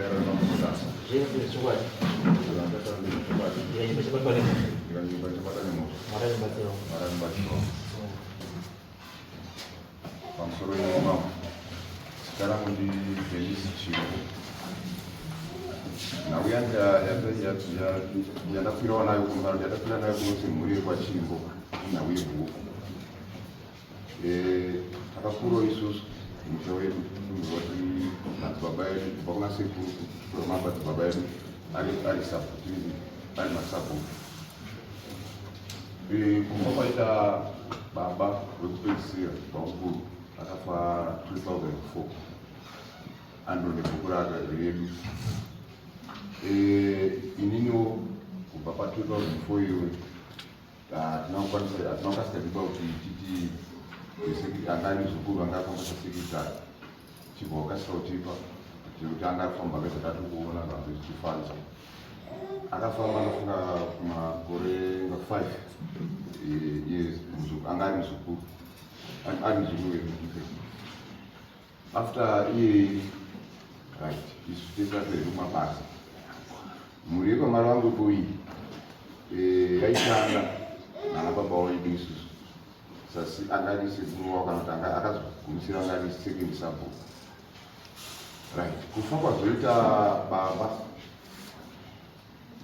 wedare raMambo-Mutasa. Zvese zvechokwadi. Ndakataura nezvechokwadi. Ndikanyimba chabatwa nemhosva. Ndikanyimba chabatwa nemhosva. Mwari andibatsirawo. Mwari andibatsirawo. Pamusoro yemambo. Zita rangu ndi Denis Chiriko. Nhau yandakwirawo nayo kuno kana kuti yandakwira nayo kuno semhuri yekwaChimbo inhau yebhuku. Eh, takakurawo isusu musha wedu tinonzwa kuti madzibaba edu kubva kuna sekuru kusvikira madzibaba edu ari ari sabhuku ari masabhuku. Eh, kumba kwaita baba wekupedzisira bamukuru akafa 2004 andro nebhuku rake redu. Eh, ininiwo kubva pa 2004 iyoyo hatina kukwanisa hatina kukasika kupa kuti titi anga ari muzukuru anga afamba sasekretary chibva wakasika kutipa kuti anga afamba akaita tati kuona kana kuti tichifanza akafamba anofunga kumakore nga 5 years anga ari muzukuru ari muzukuru wedu After iyeyi right isu tese tatoenda kumabasa. Mhuri yekwamaravangopo iyi eh, yaishanda nana baba wedu isusu sasi anga ari sekuru wavo kana kuti anga akazogumisira anga ari second sabhuku. Right kufa kwazoita baba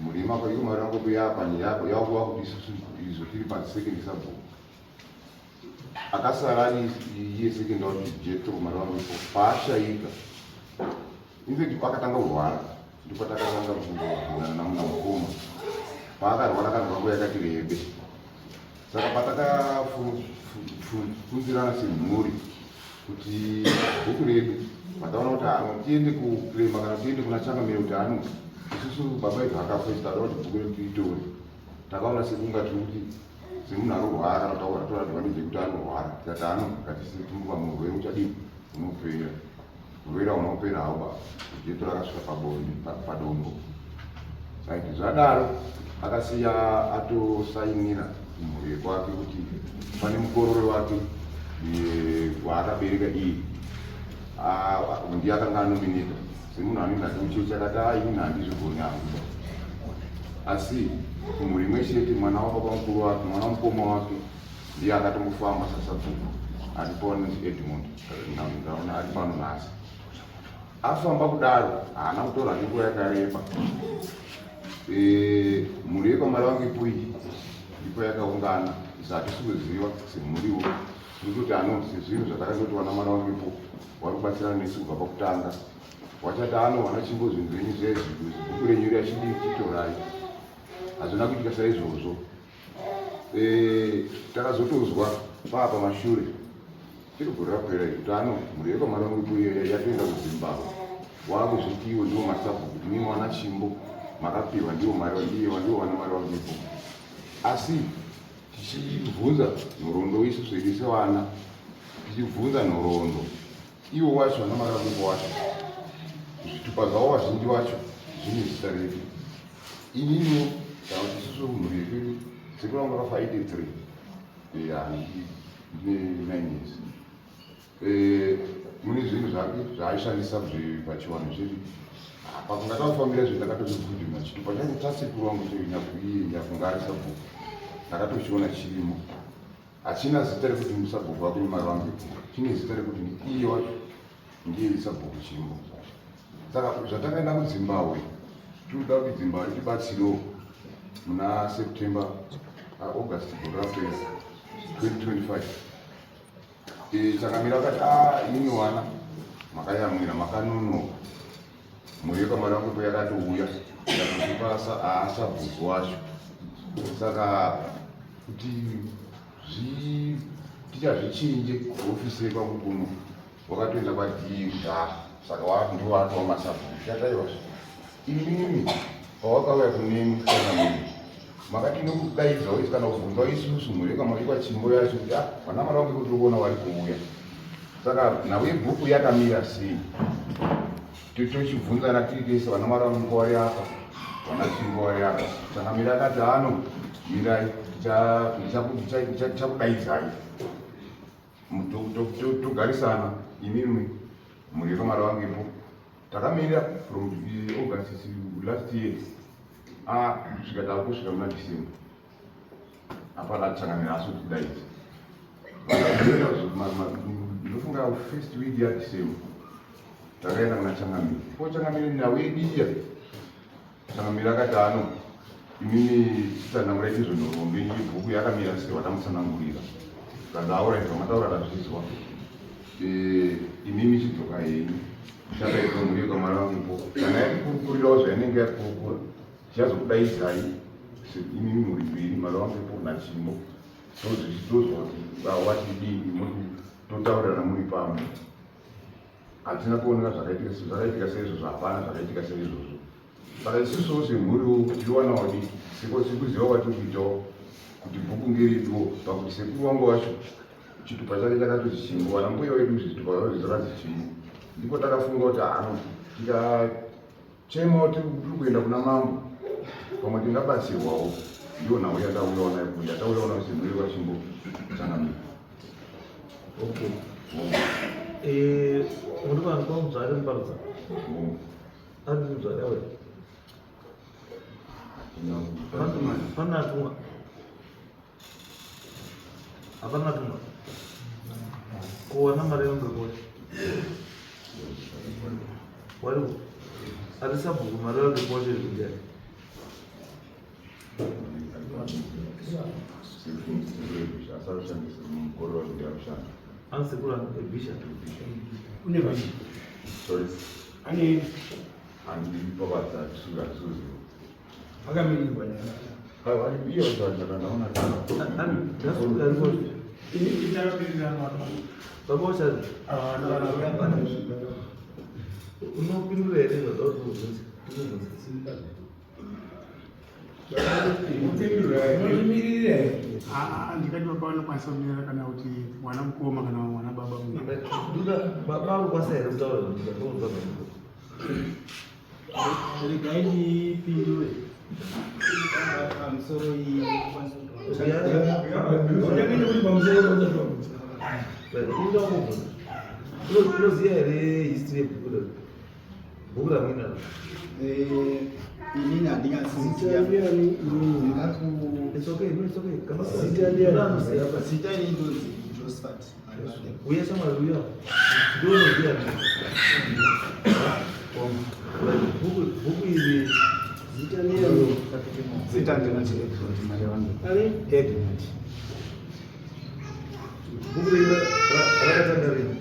mhuri yekwamaravangopo yapani yakuva kuti isusu izvo tiri pasecond sabhuku akasara ari iye second Jetro Marambipo paashaika infact akatanga kurwara ndipo takatanga kuonana namuna mukoma paakarwara akarwara nguva yakati rebe saka patakafunzirana semhuri kuti bhuku redu pataona kuti ano tiende kuclaima kana tiende kuna changamire kuti ano isusu baba edu akafa isu tada kuti bhuku redu tiitore takaona sekunga tiri kuti semunhu anorwara kana kutaura tora advantage yekuti anorwara tikati ano ngatisimbuka murwere uchadii unopera urwere hauna kupera hawo ba jeto rakasvika pabonde padombo right zvadaro akasiya atosainira kumhuri yekwake kuti pane mukororo wake waakabereka iye ndiye akanga anomineta semunhu anoenda kuchechi akati a ini handizvigoni hangu asi kumhuri imwe chete mwana wababa mukuru wake mwana mukoma wake ndiye akatombofamba sasabhuku aripo anonzi Edmund ndaona ari pano nhasi afamba kudaro haana kutora nenguva yakareba e, mhuri yekwamaravangepo iyi ndipo yakaungana isu hatisi kuziva semhuriwo tiri kuti ano sezvinhu zvatakandoti vana maravangepo wari kubatsirana nesu kubva pakutanga wachati ano vana chimbo zvinhu zvenyu zvezvi bhuku renyu riachidii chitorai hazvina kuitika saizvozvo e, takazotozwa paa pamashure tiri gore rapera iri kuti ano mhuri yekwamaravangepo yatoenda kuZimbabwe wakuzviti iwo ndiwo masabhuku kuti mimi wana chimbo makapiwa ndiwo mari ndiwo ndiwo vana mari vangepo asi tichibvunza nhoroondo isusu hedu sevana tichibvunza nhoroondo iwo wacho vana mari vangepo wacho zvitupa zvavo vazhinji vacho zvine zita redu ininiwo kana kuti isusu mhuri yekwedu sekuru vangu vakafa 83 ya ndine 9 years Eh, mune zvinhu zvake zvaaishandisa pachivanhu chedu pakunga takufambira zvinhu ndakatozvibvudima chitupa changu chasekuru wangu chenyakuiye nyakunga ari sabhuku ndakatochiona chirimo hachina zita rekuti musabhuku wake nemari wangu chine zita rekuti iye wacho ndiye sabhuku chimbo saka zvatakaenda kudzimbahwe tinoda kuti dzimbahwe ritibatsirewo muna September August gore rapera 2025. Eh, chakamira akati ah, ini wana makayamwira makanonoka mhuri yekwamarangupo yakatouya yakatipa asabhuku wacho saka kuti tichazvichinje hofisi yekwangu kuno wakatoenda kwadii ah, saka ndiwo atova masabhuku chataiwazve Imimi pawakauya kunemi kana mimi makati nokudaidzawo isu kana kubvunzawo isusu mhuri yekwamaikwa chimbo yacho kuti ah vana mwana wangu tiri kuona wari kuuya saka nhau yebhuku yakamira sei tochibvunzana tiri tese vana mwana wangu wari apa vana chimbo wari apa changamira akati ano mirai tichakudaidzai togarisana imimi mhuri yekwamara wangu ipo. Takamirira from August last year ah kusvika takusvika muna December. Hapana changamira asi kutidaidza. Ndofunga first week ya December takaenda kuna changamire. Ko changamire nhau yedu iya. Changamire akati ano imimi tsanangura izvo nhoroondo yenyu yebhuku yakamira sei watamutsanangurira. Kandaura izvo mataura tazvizwa. Eh, imimi chidzoka henyu. Chakaitwa mhuri yekwamwana wangu kana yakukurukurirawo zvainenge yakurukura tichazokudaidzai imimi mhuri mbiri mwana wangu nachimbo tozozvitozwa kuti watidii totaurirana muri pamwe. Hatina kuoneka zvakaitika zvakaitika seizvozvo, hapana zvakaitika seizvozvo. Saka isusuwo semhuriwo tiri vana vadiki sekuziva kwatiri kuitawo kuti bhuku ngereduwo pakuti sekuru wangu wacho chitupa chake chakatozi chimbo, vana mbuya vedu zvitupa zvavo zvakanzi chimbo. Ndipo takafunga kuti ano tikachemawo tiri kuenda kuna mambo pamwe tingabatsirwawo. Ndiyo nhau yatauyawo nayo kuno, yatauyawo nayo semhuri yekwachimbo changamire. Okay. Eh, muri vanhu kwamuzvare muparudza? Ari muzvare awe. Pana atumwa. Hapana atumwa. Kuwana mari yombe koti. Wari ari sabhuku mari yombe koti iri kujai. Ansekuru ebisha. Une bhisha. Sorry. Ane Andipa basa sura suzi. akamirirwa naye. Iyo ndakaona Ini ndakamirirana baba. Baba wachazi. Unopindura here zvatauri kubvunza? Unotimirira here? Ndikati baba vanokwanisa kumirira kana kuti mwana mukoma kana mwana baba. Ndoda baba vanokwanisa here kutaura zvatauri Regai ndipindure pamusoro iyi. Unoziva here history yebhuku rero? Bhuku ramuinaro? Inini handinyatsiziva. It's okay, no, it's okay. Kana Zita ndiyani? Zita ini ndonzi Josephat. Uya shamwari uya. Ndiwe unoziva. Bhuku bhuku iri Zita ndiyani? Zita ndinoti Edmund Marewange. Ari? Edmund. Bhuku redu rakatanga rini?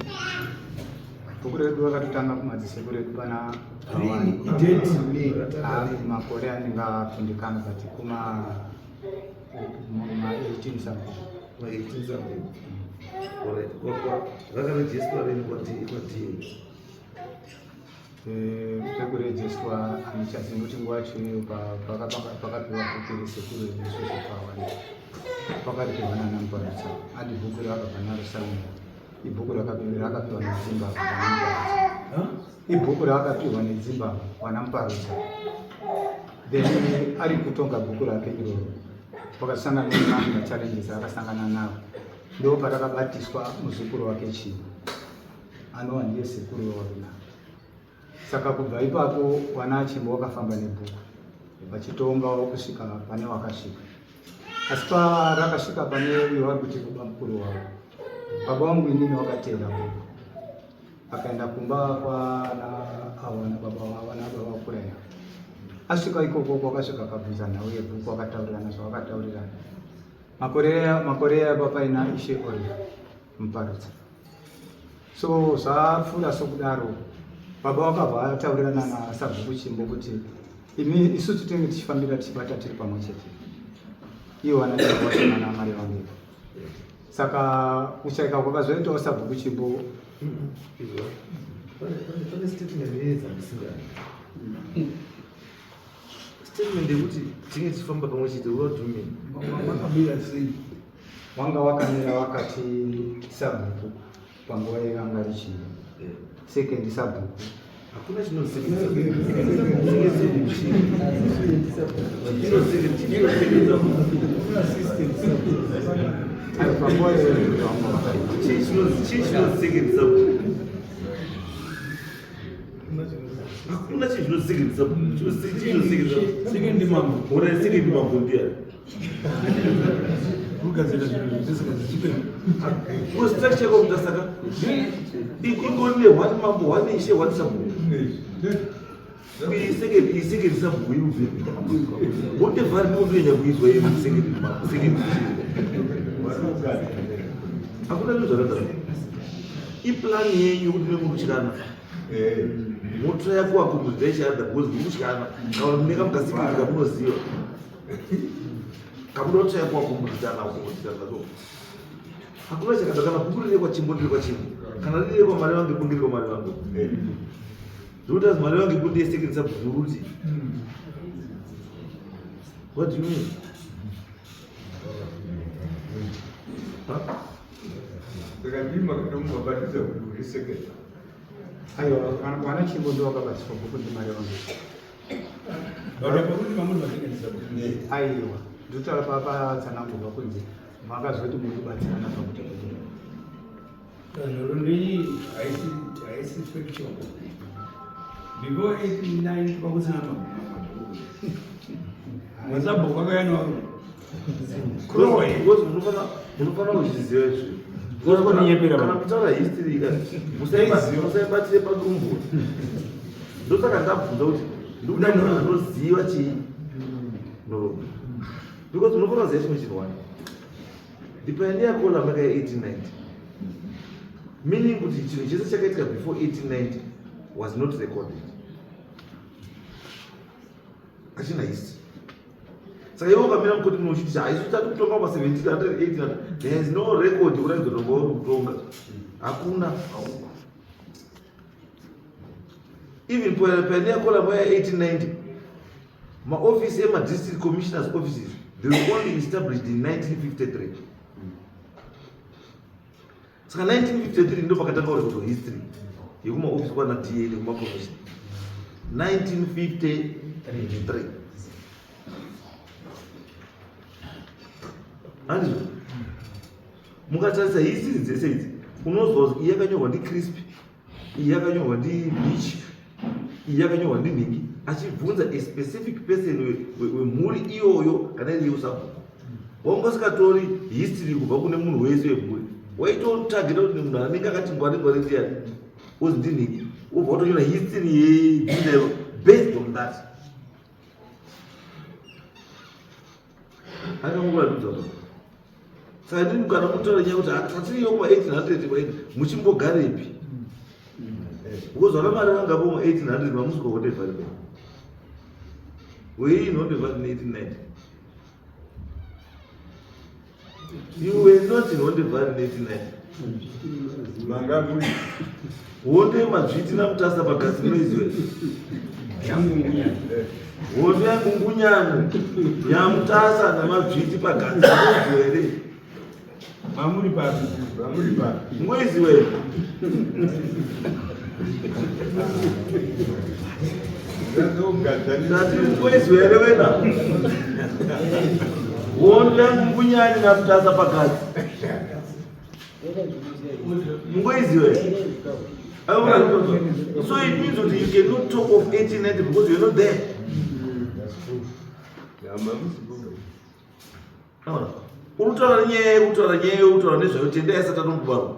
Bhuku redu rakatotanga kumadzisekuru edu pana Rini? Idate? Ah, makore anenge akundikana but kuma ma 18 something. Ma 18 something. Alright. Kwa rakarejistwa rini kwa DA? Pekurejistwa handichazivi kuti nguva yacho iyoyo pakapiwa bhuku resekuru redu isusu pawani pakaripiwa nana Muparutsa. Adi bhuku rakabva naro Samuel. Ibhuku rakapiwa neDzimbabwe vana Muparutsa. Ibhuku raakapiwa neDzimbabwe vana Muparutsa. Then ari kutonga bhuku rake iroro wakasangana nemamwe machallenges aakasangana nawo, ndo parakabatiswa muzukuru wake Chimbo anova ndiye sekuru wavina. Saka kubva ipapo vana Chimbo wakafamba nebhuku vachitongawo kusvika pane wakasvika. Asi parakasvika pane uyo vari kuti baba mukuru wavo, baba vangu inini wakateera bhuku akaenda kumba kwana avo na baba vavo na baba vakuraya. Asvika ikoko kwakasvika akabvunza nhau yebhuku, akataurirana zvavakataurirana. Makore aya paina Ishe Oliver Muparutsa. So zvapfuura sokudaro, baba vakabva vataurirana nasabhuku Chimbo kuti imi isusu tinenge tichifambira tichibata tiri pamwe chete, ivo vana Chimbo vasangana mari vangu. Saka kushaika kwakazoitawo sabhuku Chimbo. Izwa. Pane statement yedzandisingani. Statement yekuti tinge tichifamba pamwe chete, what do you mean? Makamira sei? Wanga wakamira wakati sabhuku panguva yevanga richimbo. Second sabhuku. Hakuna Ayo panguva iyoyo wanga wakati. chii chinonzi second sabhuku? Hakuna chinhu chinosekendisa chinosekendisa. Second mambo. Ora second mambo ndiani? Kugadzira zvinhu zvisingazichiperi. Ko structure yako Mutasa ka? Ingori ne one mambo, one ishe, one sabhuku. Iyi second sabhuku iri kubvepi? Whatever rinonyanya kuizwa iyi second mambo, second ishe. Hakuna zvinhu zvakadaro. Iplan yenyu yekuti munenge muchityana. Motraya kuaccommodate each other because muri kutyana. Kana mune kamukasikirika kamunoziva. Kamuda kutraya kuaccommodate accommodate so. Hakuna chakadaro kana bhuku riri kwachimbo riri kwachimbo. Kana riri kwamari vangu riri kwamari vangu. Zvekuti azi mari vangu ndiye second sabhuku ruti. What do you mean? Huh? Saka ndii makatomubhabhatidza kuti uri second. Aiwa, wana Chimbo ndo wakabatiswa bhuku ndimari vangu. Pakuti mamuri masecond sabhuku. Aiwa, ndotaura papatsanangurwa kunzi makazoti muri kubatsirana pakuti bhuku. Nhoroondo iyi haisi factual. Before 89 kwakusina mabhuku. Masabhuku akayanawo. Because munofanira kuzviziva izvi. Kunyepera Kana vanhu. kutaura history ka musaibatire padumbu. Ndosaka ndabvunza kuti ndikuda munhu anoziva chii nhoroondo. Because munofanira kuziva chimwe chinhu one. The pioneer column yaka 1890. Meaning kuti chinhu chese chakaitika before 1890 was not recorded. Hachina history. Saka iwe ukamira mukoti muno uchiti haisu tati kutonga pa 1700 1800 there is no record kuratidza kuti wanga uri kutonga. Hakuna. Even pioneer column ya 1890 maofisi ema-district commissioners offices, they were only established in 1953. Saka 1953 ndo pakatanga kurekodwa history yekumaofisi kwana DA nekumakomishina 1953, handizvo? Mukatarisa history dzese idzi, unozwa kuti iyi yakanyorwa ndiCrisp, iyi yakanyorwa ndiBeach, iyi yakanyorwa ndinhingi, achibvunza a specific person wemhuri iyoyo kana iri yeusabhuku. Wanga usikatori history kubva kune munhu wese wemhuri, waitotageta kuti munhu anenge akati ngwari ngwari ndiyani, ozi ndinhingi, wobva watonyora history yedzinza iro based on that. Akangokuratidza kuti saka ndini kana mutaura nyaya kuti tatiriyo kuma 1800 muchimbogarepi, because vana mari vangapo mu 1800 mamusika Honde Valley. Were you in Honde Valley in 1890? You were not in Honde Valley in 1890. Manga muri. Hondo yemadzviti naMutasa pagasi munoiziva? Yangungunyana. Hondo yaNgungunyana yaMutasa namadzviti pagasi munoiziva here? Mamuri papi? Vamuri papi? Munoiziva here? Zazogadzanisa. Ndati munoiziva here wena hondo yaNgungunyani naMutasa pagasi? Mungoiziva here? So it means that you cannot talk of 1890 because you're not there. Aona? Uri kutaura nyaya yekutaura nyaya yekutaura nezvayo, Tendai asati atombobarwa.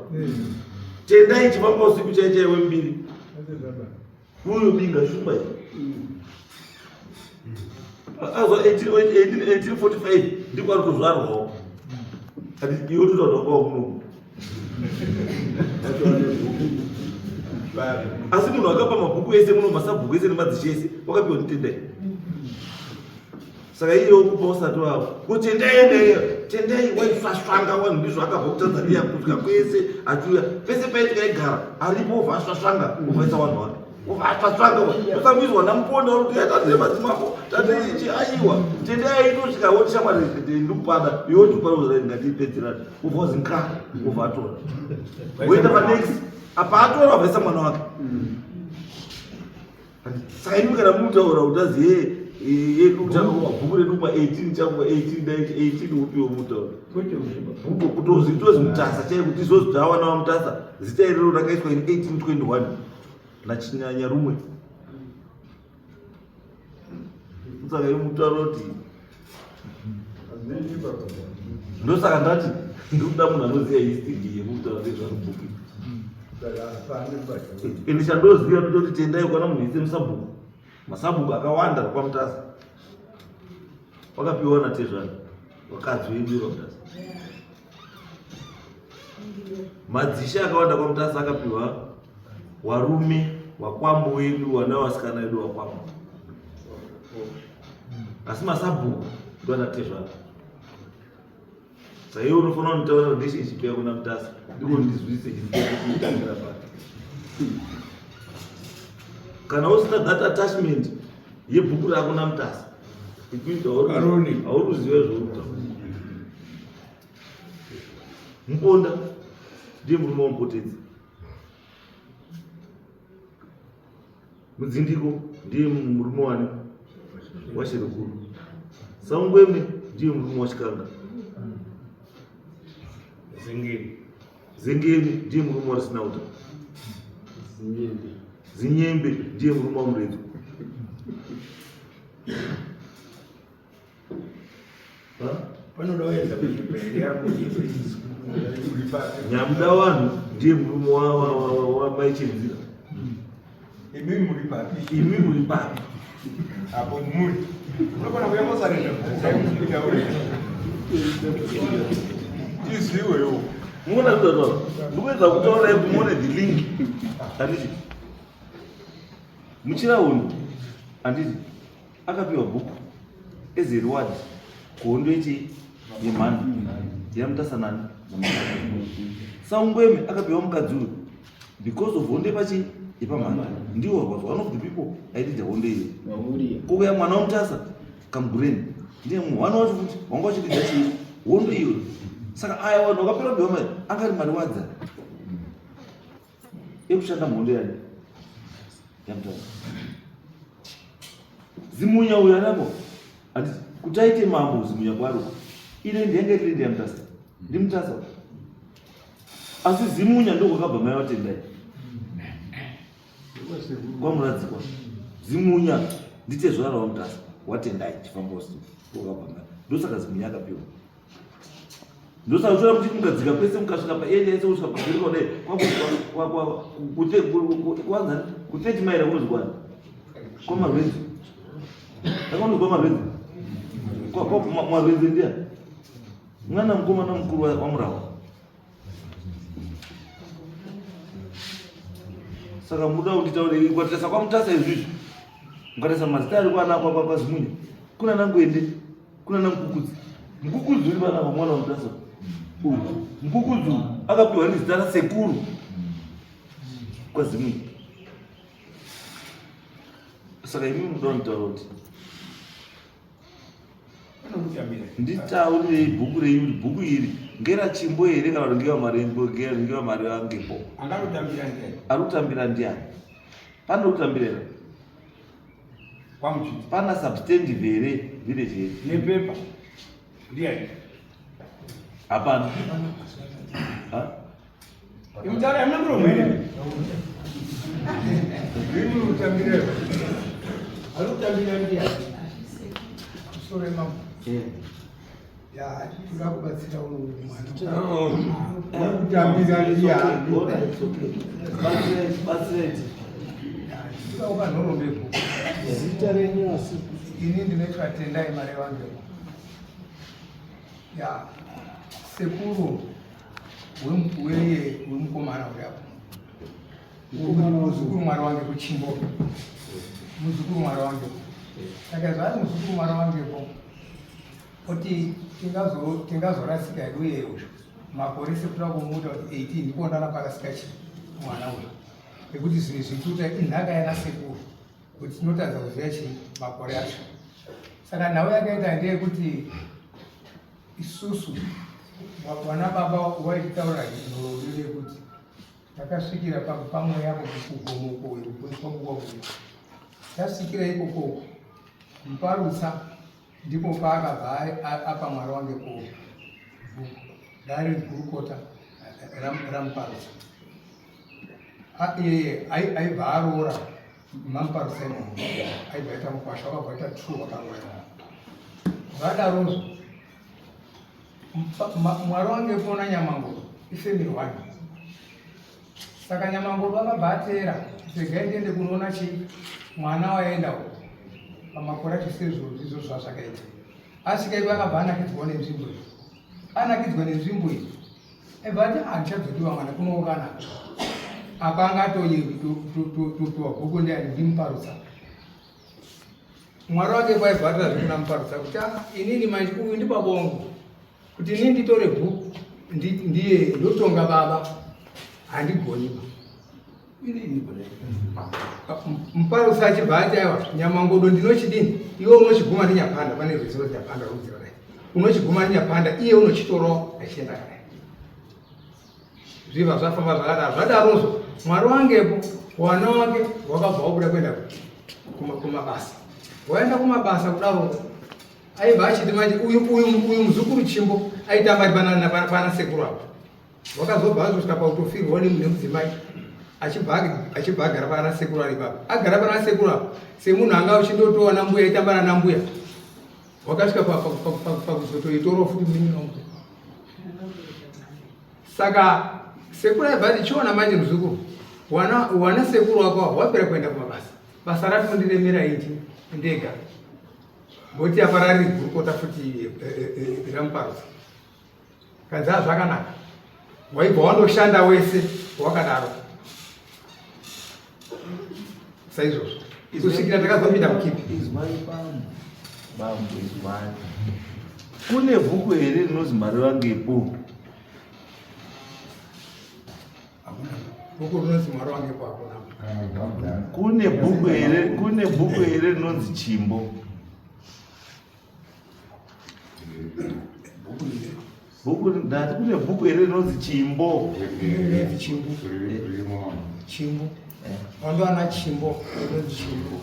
Tendai chifamba usiku chai chai wembiri. Uyo Binga shumba iyi. Azwa 1845 ndiko ari kuzvarwawo. Ati iwe totaura kwawo muno. Asi munhu akapa mabhuku ese muno, masabhuku ese nemadzishe ese, wakapiwa ndiTendai. Saka iye wokupa usati wavo kuti Tendai endei. Tendai waisvasvanga vanhu, ndizvo akabva kuTanzania kusvika kwese achiuya pese paisvika aigara aripo, obva asvasvanga, obvaisa vanhu vake, obva asvasvanga. Usamuizwa namuponda uri kuti tate madzimambo tate ichi. Aiwa, Tendai aitosvika woti, "Shamwari, ndikupada iwe tikupada, ngatipedzerana." Ubva wazi nka, ubva atora, woenda panext, apa atora, abvaisa mwana wake. Saka imi kana mutaura kuti azi yedu bhuku redu ma 18 changwa 18 18 upiwo mutaura bhuku kutozi tozi Mutasa chai kuti izvozvo tawana waMutasa, zita iroro rakaiswa in 1821 naChinyanyarumwe. Saka imutauro kuti ndosaka ndati ndikuda munhu anoziva history yemutaura nezvarubhuku. Ende chandoziva ndototi tendai kwana munhu ise musabhuku. Masabhuku akawanda kwaMutasa. Wakapiwa natezvana vakadzi vedu kwaMutasa. Madzishe akawanda kwaMutasa akapiwa warume wakwambo wedu wana wasikana wedu wakwambo. Asi masabhuku ndo anatezvana. Saka iwe unofanira kunditaurira kuti ndeshe chipeya kuna Mutasa ndiko ndizwise chitangira pano. Kana usina that attachment yebhuku rako naMutasa, it means hauri kuziva zvauri Muponda ndiye murume waMupotedzi. Mudzindiko ndiye murume wani waSherekuru. Saungweme ndiye murume waChikanga. Zengeni. Zengeni ndiye murume waRisinauta. Zinyembe. Zinyembe ndiye murume waMuredzwa. Nyamuda wanhu ndiye murume wamai Chenzira. Imi muri papi? Imi muri papi? Apo muri. Unogona kuuya mosarenda mutaure. Tiziwewo. Muona kutaura. Ndikuedza kutaura muone the link. Handiti. Muchira uno. Handiti. Akapiwa bhuku as a reward kuhondo yechi yemhando yaMutasa nani Saungweme akapiwa mukadzi uyu because of hondo yepachi yepamhando ndiwo was one of the people aididza hondo iyo kouya mwana waMutasa Kamugureni ndiye mwana wacho futi wanga wachididza chii hondo iyo saka aya vanhu vakapera kupiwa mari anga ari mariwadza ekushanda muhondo yani yaMutasa Zimunya uyo anapo handiti kuti aite mambo Zimunya kwaro ile ndiyanga iri ndi yaMutasa ndiMutasa asi Zimunya ndokwakabva mai vaTendai kwamuradzikwa Zimunya nditezvara waMutasa waTendai Chifambosi kwakabva mai ndosaka Zimunya akapiwa ndosaka uchiona kuti mukadzika pese mukasvika paarea yese kusvika pagere kudai kwanzani ku30 maira kunozi kwani kwamarwenzi akaonozi kwamarwenzi marwenzi ndiya mwana mukomana mukuru wamurawa saka muda kuti taure kwatarisa kwaMutasa izvizvi mukatarisa mazita ari kwana kwaZimunya kuna nangwende kuna namukukudzi mukukudzi uri vana vamwana waMutasa uyu mukukudzi uyu akapiwa nezita rasekuru kwaZimunya saka imi muda kunditaura kuti nditaurirei bhuku renyu kuti bhuku iri ngerachimbo here kana kuti ngevamari vangepo ari kutambira ndiani pane kutambira here pana substantive here village here nepepa ndiani hapana imutaura hamuna muromo here Ndimi utambire. Ari kutambira ndiani? Sore mambo. Ya, toda kubatsira uyu mwana. Kutambira ndiani? Batsireti. Toda kupa nhorombepo. Zita renyu asi. Ini ndinoitwa Tendai Marevangeko. Ya, sekuru wemukomana uri apo. Muzukuru mwari wange kuchimbo. Muzukuru mwari wange. Saka zvaari muzukuru mwari wangepo kuti tingazorasika hedu uye uyu makore sekuda kumuita kuti 18 ndipo ndana parasika chi mwana uyu nekuti zvinhu zvituta inhaka yana sekuru kuti tinotadza kuziva chi makore acho saka nhau yakaita ndeyekuti isusu vana baba waititaura nhoroondo yekuti takasvikira pamweya kugomo uko tasvikira ikoko Muparutsa ndipo paakabva apa mwari wange ko dare gurukota raMuparutsa iyeye aibva aroora. Mamparusa imomo aibva aita mukwasha wakabva aita two wakaroorana. Zvadarozvo Mwari wange pona Nyamangodo ifamily one. Saka Nyamangodo akabva ateera regai ndiende kunoona chii mwana waenda uko pamakore acho sezvo izvo zvazvakaita. Asvika iko akabva anakidzwawo nenzvimbo iyi. Anakidzwa nenzvimbo iyi aibva ati handichadzokiwa mwana kunoukana apa anga atopiwa bhuku ndiani ndimuparutsa. Mwari wake kwaibva zvekuna Muparutsa kuti ah, inini manje uyu ndibaba wangu kuti inini nditore bhuku ndiye ndotonga baba handigoni ba Muparutsa achibva ati aiwa Nyamangodo ndinochidini iwe unochiguma ndiNyapanda pane rwizi rwoti Nyapanda rudzi rwakadai unochiguma ndiNyapanda iye unochitorawo achienda kadai Zviva zvafamba zvakadaro zvadarozvo Mwari wangepo wana wake wakabva wabuda kuenda kumabasa waenda kumabasa kudaro aibva achiti manje uyu uyu uyu muzukuru Chimbo aitamba ari pana pana sekuru apo wakazobva azosvika pakutofirwa nemudzimai achibva achibva agara pana sekuru ari ipapo agara pana sekuru apo semunhu anga uchindotowana mbuya aitamba nana mbuya wakasvika pakuzotoitorwa futi munin'ina wangu Saka sekuru aibva ati chiona manje muzukuru wana, wana sekuru wako wapera kuenda kumabasa basa ratondiremera iti ndega ngoti apa rari gurukota futi eh, eh, eh, ramuparutsa kanzi zvakanaka waibva wandoshanda wese wakadaro saizvozvo kusvikira takazopinda mukipi. Izwai bambo, bambo izwai. Kune bhuku here rinozi Marevangepo? Hakuna bhuku rinonzi Marevangepo, hakuna. Kune bhuku here, kune bhuku here rinonzi Chimbo? Bhuku ndati kune bhuku here rinonzi Chimbo? Chimbo. Chimbo. Wando ana Chimbo, rinonzi Chimbo.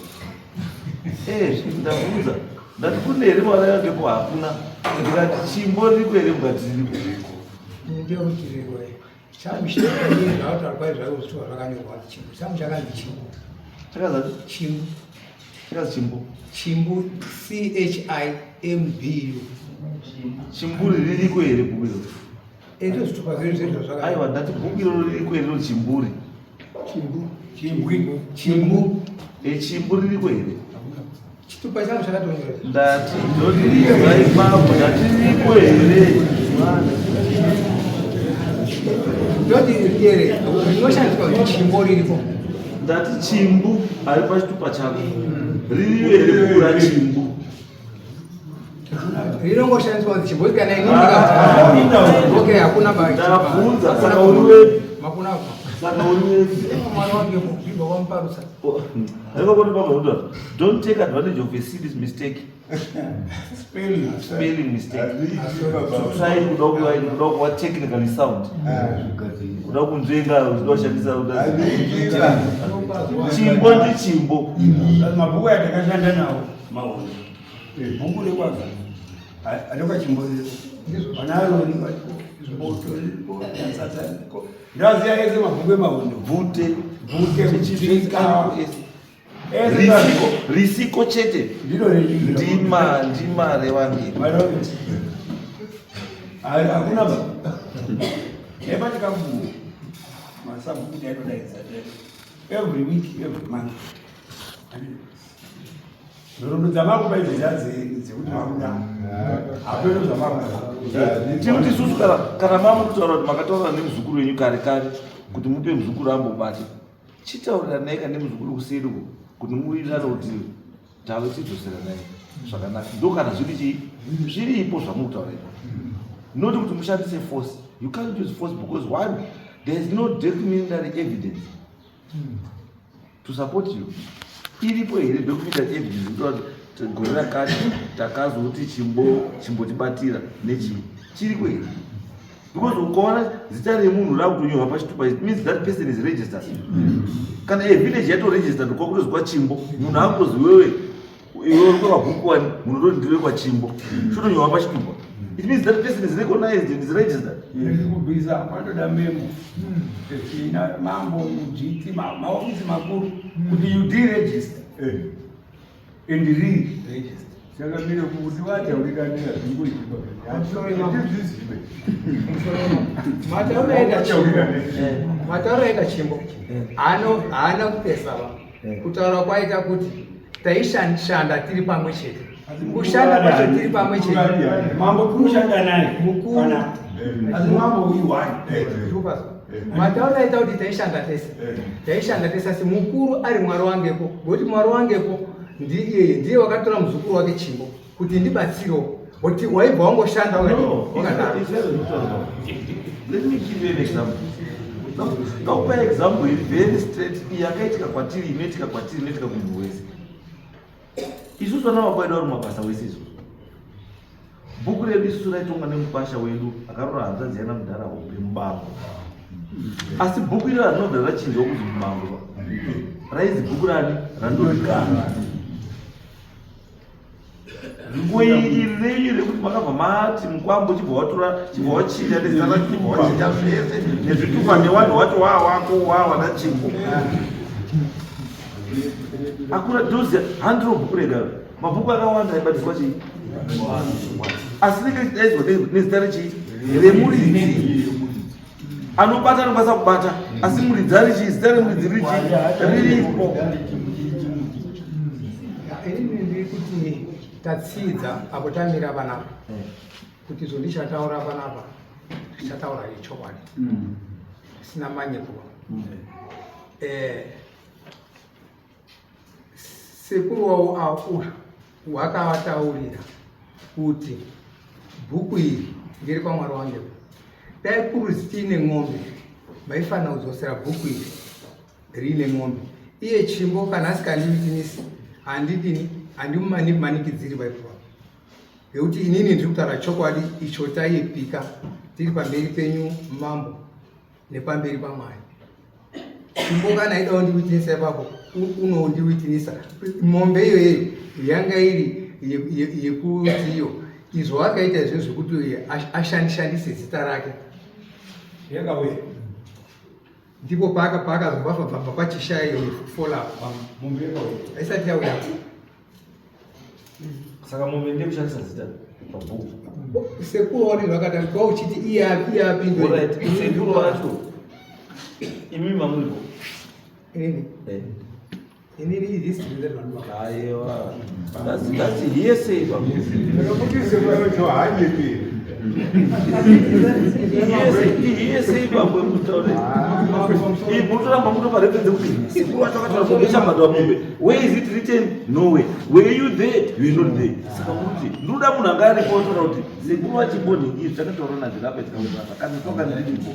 Eh, ndabvunza. Ndati kune here mwana yangepo hakuna. Ndikati Chimbo ririko here mukati ririko. Ndio ririko. Changu chinotaura zvako zvitwa zvakanyorwa kuti Chimbo. Changu chakanzi Chimbo. Chakazi Chimbo. Chakazi Chimbo. Chimbo C H I M B U. Chimburi ririko here bhuku iro? Eh, ndizvo zvitupa zvedu zvedu zvakanyora. Aiwa ndati bhuku iro ririko here rinonzi Chimburi? Chimbu. Chimbwi. Chimbu. Eh, Chimbu ririko here? Chitupa changu chakatonyora. Ndati ndodiridzwa ipapo ndati ririko here? Ndoti here rinoshandiswa kuti Chimbo ririko. Ndati Chimbu ari pachitupa chako. Ririyo here bhuku raChimbu? Rinongoshandiswa kuti Chimbo kana inonga. Okay, hakuna ba. Ndabvunza saka uri wepi? Makuna. Saka uri wepi? Mwana wangu mubhibha wamuparusa. Don't take advantage of a serious mistake. Spelling. Spelling mistake. To try kuda kuva kuda kuva technically sound. Kuda kunzvenga kuda kushandisa kuda. Chimbo ndi chimbo. Mabhuku atakashanda nawo maona. Bhuku rekwaga arikachimbo vanaro ndaziya ese mabhuku emahondo. Bvute. Bvute kuchitsvika. Risiko, risiko chete. Ndiro Ndima, ndima revangeri. Hakuna ba. Nepatikabu masabhuku taitodaidza every week every month. Nhoroondo dzamakuba idzi dzekuti makuda hapeno zvamakuda. Tiri kuti isusu kana kana mamukutaura kuti makataura nemuzukuru wenyu kare kare kuti mupe muzukuru ambobata chitaurira naye kana nemuzukuru kuseri uko kuti muwirirane kuti tave tidzosera naye zvakanaka ndo kana zviri chii zviripo zvamukutaura ipo not kuti mushandise force. You can't use force because one, there is no documentary evidence to support you. Iripo here documentary evidence kutora kuti gore rakati takazoti Chimbo chimbotibatira nechii? Chiriko here? Because ukaona zita remunhu rakutonyorwa pachitupa, it means that person is registered. Kana a village yatoregistered, kwakutozwa Chimbo, munhu akutozi wewe Iwe uri kwamabhuku wani, munhu utoti ndiwe kwachimbo, chotonyorwa pachitupa. It means that person is recognized and is registered. Kubvisa kwatoda memo ina mambo mudzviti, maofisi makuru kuti you deregister and re-register. Saka mire kuti vataurikanira zvingoitika, hatizvizive. Matauro aita Chimbo, matauro aita Chimbo haana kupesava. Kutaura kwaita kuti taishanda tiri pamwe chete, kushanda kwacho tiri pamwe chete. Mambo tinoshanda naye. Mukuru. Kana asi mambo uiwani. Matauro aita kuti taishanda tese, taishanda tese, asi mukuru ari Mwari wangepo, ngokuti Mwari wangepo ndiye ndiye wakatora muzukuru wake Chimbo kuti ndibatsirewo, kuti waibva wangoshanda wakadini? No, Wakadaro. Let me give you an example. Ndakupa example iri very straight, iyi yakaitika kwatiri, inoitika kwatiri, inoitika kumunhu wese. Isusu vana baba vedu vari mumabasa wese isusu. Bhuku redu isusu raitonga nemukwasha wedu akarora hanzvadzi yana mudhara hombe mubango. Asi bhuku iro rinobva rachinjwa kuzi mubango. Raizi bhuku rani? Randorikana. Iri renyu rekuti makabva mati mukwambo, chibva watora, chibva wachinja nezita racho, chibva wachinja zvese nezvitupa newanhu wacho waa wako waa wana Chimbo. Akura dhozi handiro bhuku rega, mabhuku akawanda aibatiswa chii, asi ringe richidaidzwa nezita rechii? Remuridzi. Anobata anokwanisa kubata, asi muridzi ari chii? Zita remuridzi riri chii? Riripo. Inini ndiri kuti tatsidza apo tamira panapa, kuti izvo ndichataura panapa tichataura ichokwadi isina manyepo. Sekuru wavo uyu wakavataurira kuti bhuku iri ndiri kwaMwari wangepo. Dai kuruzi tiine ng'ombe, maifanira kudzosera bhuku iri riine ng'ombe. Iye Chimbo kana asikandiwitinisi, handidini, handimumanikidziri vaipuwa, nekuti inini ndiri kutaura chokwadi icho taipika tiri pamberi penyu mambo nepamberi paMwari. Chimbo kana aida kundiwitinisa ipapo, unondiwitinisa. Mombe iyoyeyo yanga iri yekuti iyo izvo akaita izvo zvekuti ashandishandise zita rake. Yakauya. Ndipo paakazobva pachishaya iyo follow. Mombe yakauya. Haisati yauya. Saka mombe ndekushandisa zita pabhuku. Sekuru wani zvakadaro kwa uchiti iye iye apindwe. Alright, sekuru wacho imimi mamuripo? Inini? Inini history ndezvandiwa. Aiwa, that's hearsay baba. Kuti sekuru haanyepi. Hearsay bambo mutaure. Mutoramba mutopa reference kuti sekuru wacho akataura mombe ichabhadharwa mombe. Where is it written? Nowhere. Were you there? You were not there. Saka muruti ndinoda munhu anga aripo otaura kuti sekuru wachimbonhingi izvi zvakataura nazvirapa tikaurapa kana toka ndiripo.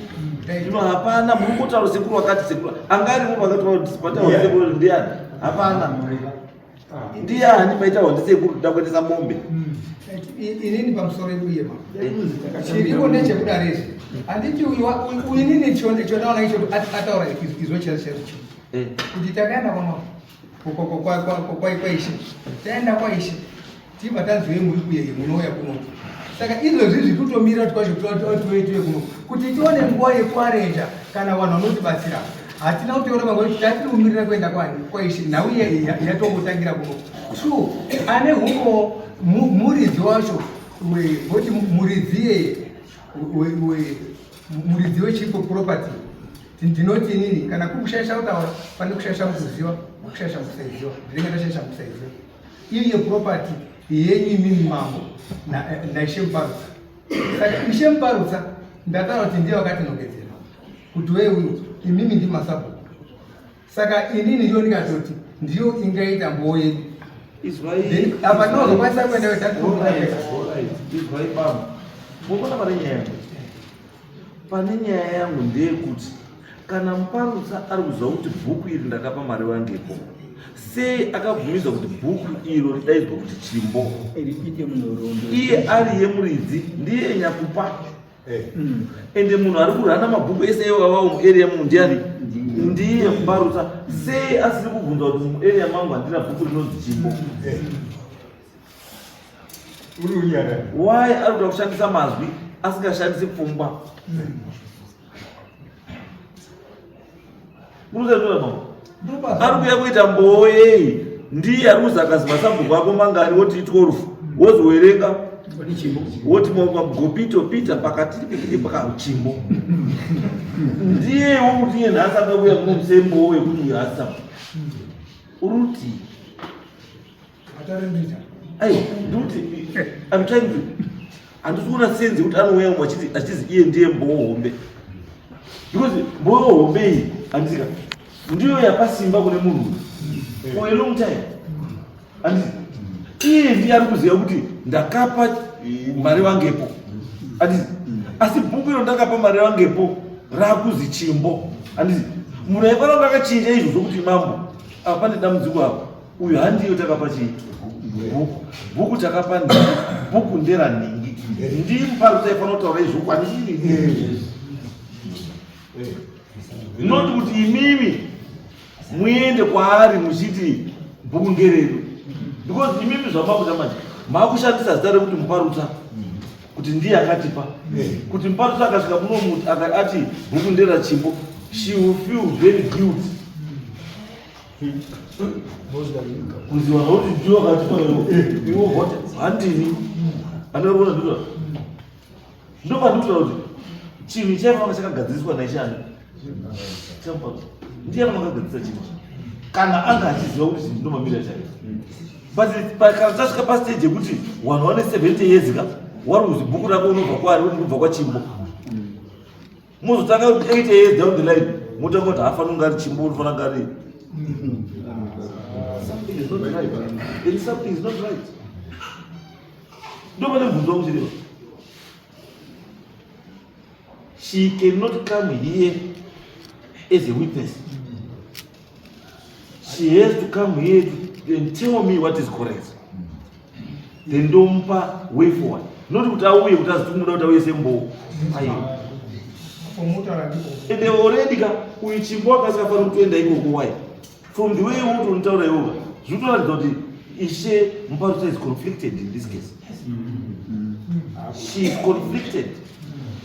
Zvino hapana muri kutaura sekuru wakati, sekuru anga aripo vakataura kuti pataura sekuru ndiani? Hapana. Ndiani maitaura ndisekuru toda kuendesa mombe? Inini pamusoro iye ma chiripo ndechekudaro izvi, handiti uyu inini chondaona icho ataura izvo chaizvo chaizvo chi kuti takaenda kwaishe, taenda kwaishe, tibva tanzwei muri kuyeye munouya kuno. Saka izvozvi zvikutomira kuti kwacho tiwe kuno kuti tione nguva yekuarenja kana vanhu vanotibatsira. Hatina kutiona panguva kuti tatiri kumirira kuenda kwaishe. Nhau yatongotangira kuno. True, ane humbo muridzi wacho voti muridzi iyeye, muridzi wechipo property. Ndinoti inini kana kuri kushaisha kutaura, pane kushaisha mukuziva, kushaisha mukusaiziva, ndinenge ndashaisha mukusaiziva. Iye property yenyu imimi mambo naishe Muparutsa. Saka ishe Muparutsa ndataura kuti ndiye wakatinongedzera kuti wei uyu, imimi ndi masabhuku. Saka inini ndiyo ndikatoti ndiyo ingaita mboo yedu. Izwai. Apa tinozokwanisa kuenda. Izwai baba, munoona pane nyaya yangu, pane nyaya yangu ndeyekuti kana Muparutsa ari kuziva kuti bhuku iri ndakapa mari wangepo, sei akabvumidzwa kuti bhuku iro ridaidzwa kuti Chimbo? Riite munhoroondo. Iye ari yemuridzi, ndiye nyakupa. Ende munhu ari kurana mabhuku ese iwawawo muarea mu ndiani? Ndiye Muparutsa. Sei asiri kubvunza kuti muarea mangu handina bhuku rinonzi Chimbo? Why ari kuda kushandisa mazwi asingashandisi pfungwa? Munoziva mama? Ari kuya kuita mbowo yei? Ndiye ari kuzi akazi masabhuku ako mangani woti 12 wozowerenga woti gopito pita pakati pikiti pakachimbo. Ndiye wokuti iye nhasi akakuya kuno musembowo yekuti uyu haasi sabhuku. Uruti. Aiwa, ndikuti I'm trying to handisi kuona sense yekuti anouya umwe achiti achizi iye ndiye mbowo hombe because mbowo hombe iyi handisika ndiyo yapasimba kune munhu uyu for a long time handisi iye ndiye ari kuziva kuti ndakapa mari vangepo handisi asi bhuku iro ndakapa mari vangepo rakuzi chimbo handisi munhu aifanira kunge akachinja izvo zvokuti mambo apa pane dambudziko apa Uyu handiyo takapa chii? Bhuku. Bhuku takapa nhingi. Bhuku ndera nhingi. Ndii mupari taifanira kutaura izvo kwandiri. Not kuti imimi muende kwaari muchiti bhuku ngeredu. Because imimi zvamakuita manje makushandisa zita rekuti muparutsa kuti ndiye akatipa kuti muparutsa akasvika munomuti ati bhuku ndera chimbo she will feel very guilty kuziva zvakuti ndiwo akatipa iwo voti handini andikakuona ndikuta ndopandikutaura kuti chinhu chaifanga chakagadziriswa naishani ndiye anga akagadzirisa chinhu kana anga achiziva kuti zvinhu zvinomamira chaizvo but kana tasvika pastage yekuti vanhu vane 70 years ka wari kuzi bhuku rako unobva kwaari unobva kwachimbo mozotanga kuti 8 years down the line motanga kuti haafaniri kunge ari chimbo unofanira kunge ari something is not right and something is not right ndopane mubvunzo wangu chireva she cannot come here as a witness she has to come here to, and tell me what is correct then ndomupa way forward not kuti auye kuti azi tikumuda kuti auye sembowo aiwa ende already ka uyu chimbo akasingafaniri kutoenda ikoko why from the way wokuti unotaura iwoka zvinotoratidza kuti ishe muparutsa is conflicted in this case she is conflicted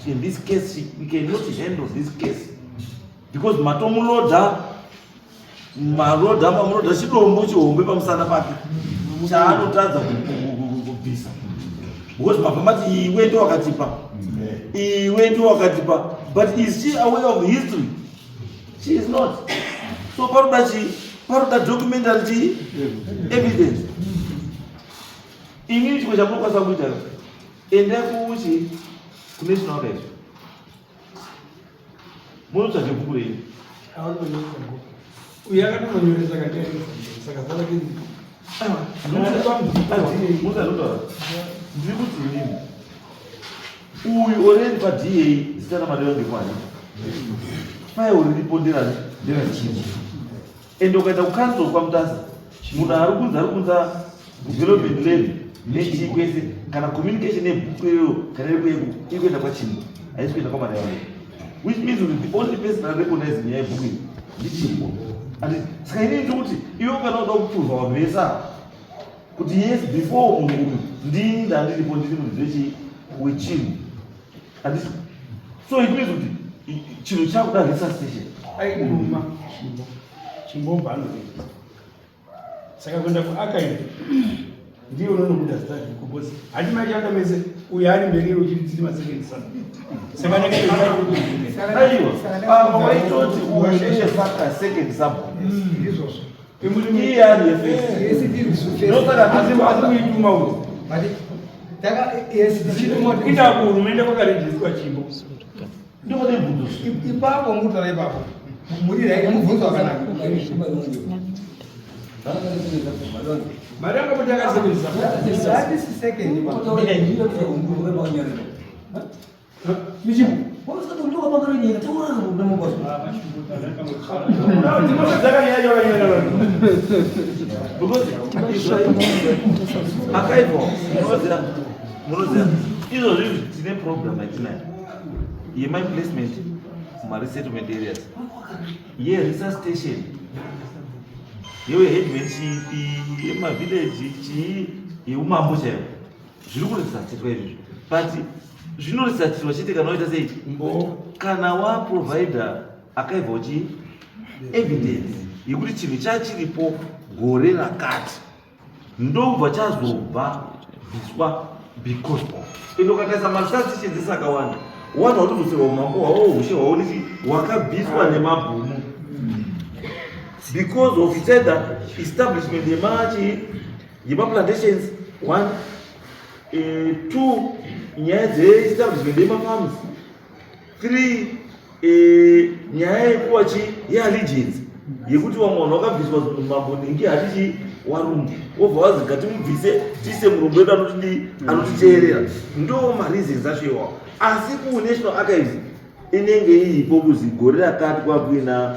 in this case she, we cannot handle this case because matomuloda maroda mamuroda chidombo chihombe pamusana pake chaanotadza kubvisa because mabva mati iwe ndo wakatipa iwe ndo wakatipa but is she aware of history she is not so paroda chi paroda documentary chi evidence inini chimwe chamunokwanisa kuita enda kuchi kunational archives munotsvage bhuku renyu uyu akatononyoresa saka saka zita rake ndiri kuti inini uyu already pa da zita ramadeva ndekwani fayo riripo nderani nderachinji Ende ukaenda kucouncil kwaMutasa munhu ari kunzi ari kunza development levy nechii kwese kana communication yebhuku iyoyo kana iri kuyeku iri kuenda kwachimbo haisi kuenda kwamareva which means kuti the only person ari recognize nyaya yebhuku iyi ndichimbo and saka inini ndikuti iwe kana uda kupurva vanhu vese ava kuti yes before munhu uyu ndini ndandiripo ndiri muridzi wechii wechinhu handisi so it means kuti chinhu chakuda resuscitation aiduma chimbo chimbobva anoregister saka kuenda kuarchive ndiye unonobuda zita riko bcause hati mashanda mese uyo ari mberi iwe uchiri tiri masecond son saka aiwa apa waitoti uyu ndiye saka second sub ndizvozvo iye ari yefirst ndosaka kuituma uyu inda kuhurumende kwakarejiswa chimbo ndopane mubvunzo ipapo mutaura ipapo muri right mubvunzo wakanaka mari yanga kuti akasebenzisa that is second Akaibva munoziva munoziva izvozvi tine program yatinayo yemai placement Kumaresettlement areas yeresuscitation, yeheadmanship, yemavillage, chii, yeumambo chaivo, zviri kuresuscitatwa izvizvi. But zvinoresuscitatwa chete kana waita sei? Kana waprovida akaibva chi evidence yekuti chinhu chachiripo gore rakati, ndobva chazobva bviswa. Because of ende ukatarisa maresuscitation dzese akawanda, wanhu watodzoserwa umambo hwavo, ushe hwavo nechi hwakabviswa nemabhumu because of, it's either establishment yemachi yemaplantations, one, two, nyaya dzeestablishment yemafarms, three, nyaya yekuwa chi yeallegiance, yekuti vamwe vanhu vakabviswa mambo ningi hatichi warungu, wobva wazi ngatimubvise tiise murungu wedu anotidii, anotiteerera. Ndo mareasons acho iwawo. Asi kuNational Archives inenge iripo kuzi gore rakati kwakuina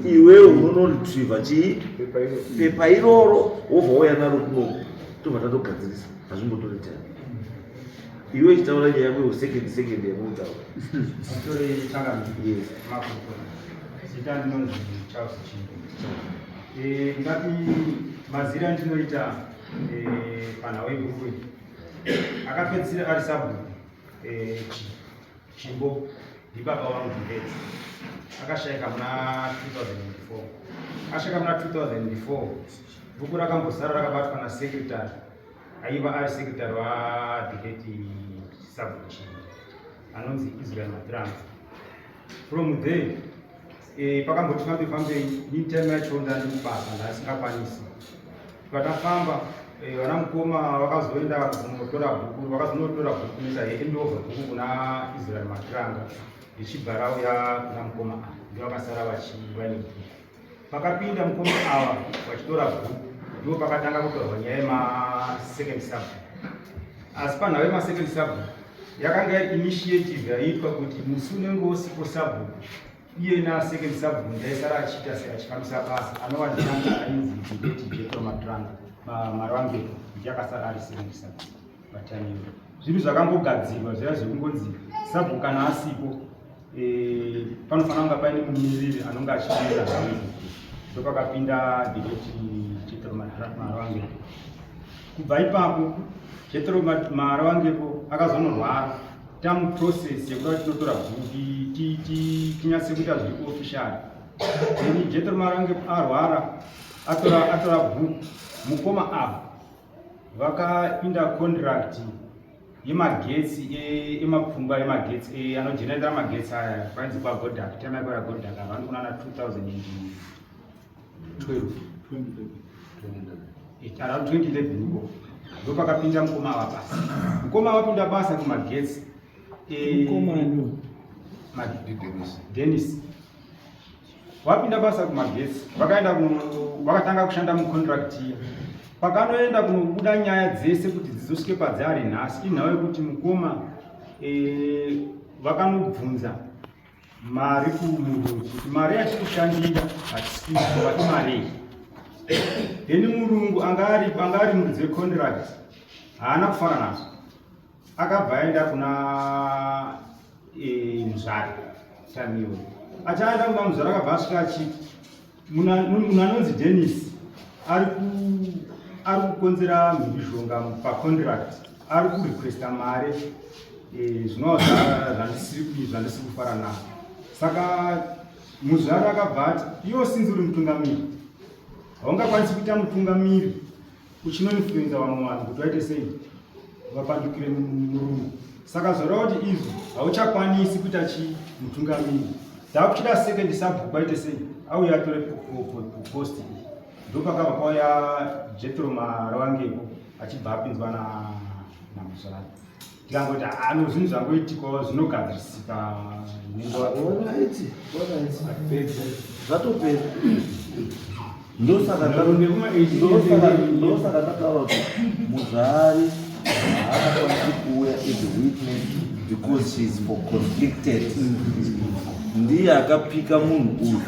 iwewe unonoretrieva chii, pepa iroro, wobva wauya naro kuno, tobva tatogadzirisa. Hazvimbotori time. Iwe chitaura nyaya yako second second yamutaura. Atore changamire. Yes. Makuko. Zita ndinonzi Charles Chimbo. Ngati mazira andinoita panhau yebhuku iyi. Akapedzisira ari sabhuku Chimbo ndibaba vangu Ndedzi. Akashaika muna 2004. Ashaika muna 2004. Bhuku rakambosara rakabatwa na secretary, aiva ari secretary wa the late sabhuku Chimbo, anonzi Israel Matranga. From there, pakamboti fambe fambei, ini time yacho ndandi kubasa, ndasingakwanisi. Patafamba, vana mukoma vakazoenda kunotora bhuku, vakazonotora bhuku noita handover bhuku kuna Israel Matranga, richibva rauya kuna mukoma ava. Ndio vakasara vaine bhuku. Pakapinda mukoma ava vachitora bhuku, ndipo pakatanga kutorwa nyaya yemasecond sub. Asi panhau yemasecond sub yakanga iri initiative yaiitwa kuti musi unenge usipo sabhuku, iye nasecond sabhuku ndaisara achiita se achifambisa basa, anova nditanga ainzi the late Jetro Matranga Marwangepo, ndiye akasara ari second sabhuku patime iyoyo. Zvinhu zvakangogadzirwa zviya zvekungonzi sabhuku kana asipo, panofanira kunga paine mumiriri anonge achimirira nhau idzi. Ndopakapinda the late Jetro Marwangepo. Kubva ipapo Jetro Marwangepo akazonorwara. Tamuprocess yekuda kuti tinotora bhuku tinyatse kuita zviri official, then Jetro Marwangepo arwara, atora bhuku, mukoma ava vakapinda contract yemagetsi, emapfungwa emagetsi, anogenerator magetsi aya kwainzi kwaGodak, time yakwara Godak around kunana 2012, around 2011 iko. Ndo pakapinda mukoma ava basa. Mukoma vapinda basa kumagetsi, Denis vapinda basa kumagetsi, vakaenda vakatanga kushanda mucontract iya. Pakanoenda kunobuda nyaya dzese kuti dzizosvike padzari nhasi, inhau yekuti mukoma vakanobvunza mari kumurungu kuti mari yatiri kushandira hatisi kuipiwa, imarei? Then murungu anga ari muridzi wecontract haana kufara nazvo, akabva aenda kuna muzvari. Time iyoyo achaenda kuna muzvari, akabva asvika achiti munhu anonzi Denis ari kukonzera mhirizhonga pacontract, ari kurequesta mari, zvinova zvandisiri kufara nazvo. Saka muzvari akabva ati, iwo sinzi uri mutungamiri, haungakwanisi kuita mutungamiri uchinoinfluenza vamwe vanhu kuti vaite sei, vapandukire murungu. Saka zvoreva kuti izvo hauchakwanisi kuita chi mutungamiri, takuchida second sabhuku aite sei, auye atore post iyi. Ndopakabva pauya Jetro Marawangepo, achibva apinzwa namuzvari. Tikangoti ano zvinhu zvangoitikawo, zvinogadzirisika nenguva. Alright, alright. Zvatopera. Ndosaka ndataura kuti muzvari haakakwanisi kuuya as a witness because she is for conflicted. Ndiye akapika munhu uyu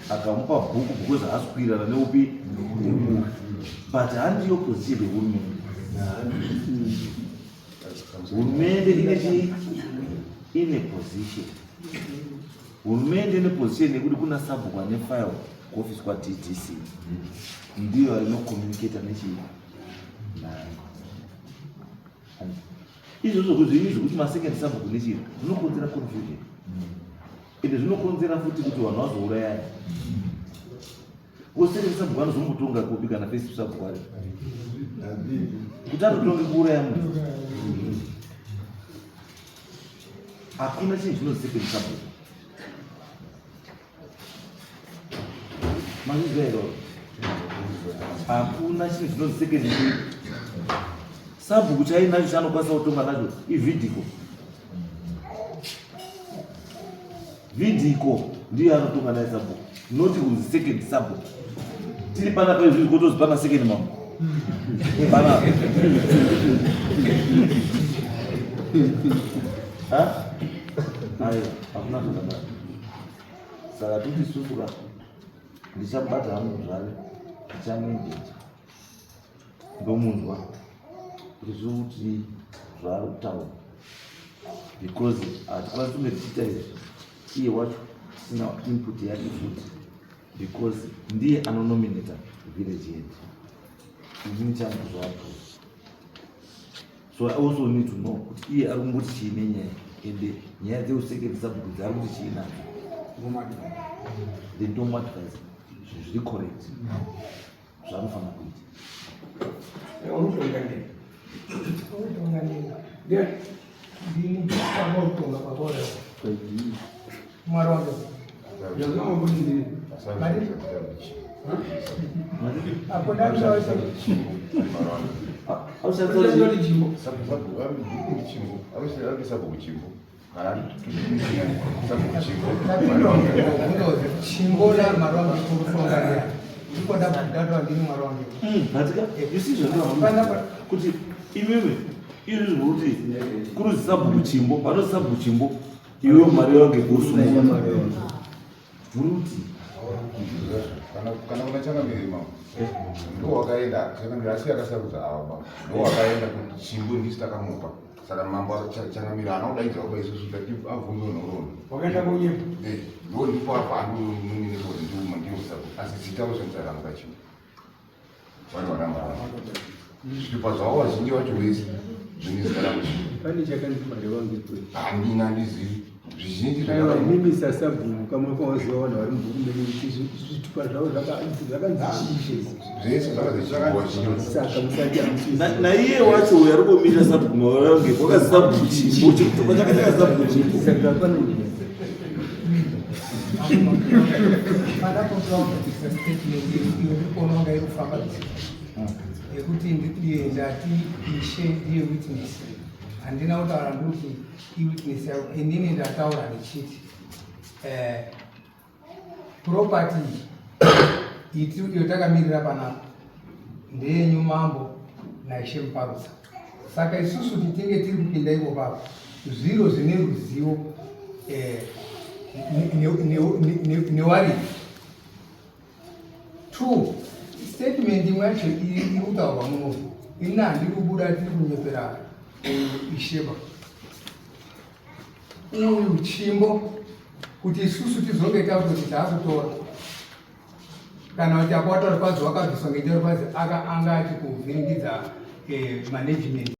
akamupa bhuku because haasi kuwirirana neupi, neuyu, but handiyo position yehurumende. Hurumende ine chii? Ine position. Hurumende ine position yekuti kuna sabhuku ane file kuofisi kwaDDC, ndiyo inocommunicata nechii naye. Izvozvo zvinhu zvekuti masecond sabhuku nechii zvinokonzera confusion, ende zvinokonzera futi kuti vanhu vazourayana. Second sabhuku anozombotonga kupi kana first sabhuku ari kuti atotonge kuuraya munhu? Hakuna chinhu chinozi second sabhuku. Mazvizwa here? Hakuna chinhu chinozi second sabhuku. Chainacho chaanokwanisa kutonga nacho ivhidhiko. Vhidhiko ndiyo anotonga naye sabhuku, not kunzi second sabhuku. Tiri panapa izvizvi kotozi pana second mambo panapa. Aiwa, hakuna zvakadaro. Saka toti isusu ka, ndichabata hangu zvave, ndichamuengeja, ndomunzwa kuti zviri kuti zvaari kutaura, because hatikwanisi kunge tichiita izvi iye wacho tisina input yake futi, because ndiye anonominata village head. Inini changu kuzoapprove, so I also need to know kuti iye ari kumboti chii nenyaya, ende nyaya dzeusecond sabhuku dzaari kuti chii nadzo, then tomuadvise zvinhu zviri correct zvaanofanira kuita. Unotonga ndini. Unotonga ndini. Ndiani? Ndini baba utonga, baba uyo. Mwari wangu. Yazama kuti ndini. Apo ndakutaura. Ndoti chimbo. Sabhuku Chimbo kana sabhuku Chimbo. Chimbo namwari wangu kurutonga ndiani? Ndiko ndakutaura ndini mwari wangu. Hatika, you see zvandinoona kuti imimi izvi zvekuti kuruzi sabhuku Chimbo, panozi sabhuku Chimbo, iwe mari yange kusunga muri kuti Kana kuna changamire mambo, ndo wakaenda changamire, asi akasarudza ava baba, ndo wakaenda kuti Chimbo ndisi takamupa. Saka mambo changamire haana kudaidzwa kuba isusu tati abvunzwe nhoroondo. Wakaenda kunyepa. Eh, ndo ndipo apa anononine kuti ndiuma ndiyo sabhuku, asi zita kushandisa rangu raChimbo. Vari varamba zvitupa zvavo vazhinji vacho vese zvine zita rangu Chimbo. Pane chakanzi mari wangu. Handina, handizivi zvizhinji. Aiwa, imimi sasabhuku kamwe kwawaziva vanhu vari mubhuku menyu kuti zvitupa zvavo zvakanzi chii? Zvese zvakazi Chimbo vazhinji. Saka musati hamusi. Naiye wacho uyo ari kumira sabhuku marange wakazi sabhuku Chimbo, chitupa chake chakazi sabhuku Chimbo. Saka pane nyaya. Pandapotoa statement iyo ndiri kuona kunga iri kufamba yekuti ndiye ndati ishe ndiye witness. Handina kutaura ndikuti iwitness yako. Inini ndataura ndichiti property iti iyo takamirira panapa ndeyenyu mambo naishe Muparutsa. Saka isusu titinge tiri kupinda ipo papo zviro zvine ruzivo newaridzi. Two, statement imwe yacho iri kutaurwa muno, ini handiri kubuda tiri kunyepera isheba uyu Chimbo kuti isusu tizonge takutoti taakutora, kana kuti apo wataura kwanzi wakabviswa ngechauri kwanzi anga ati kuvhiringidza management.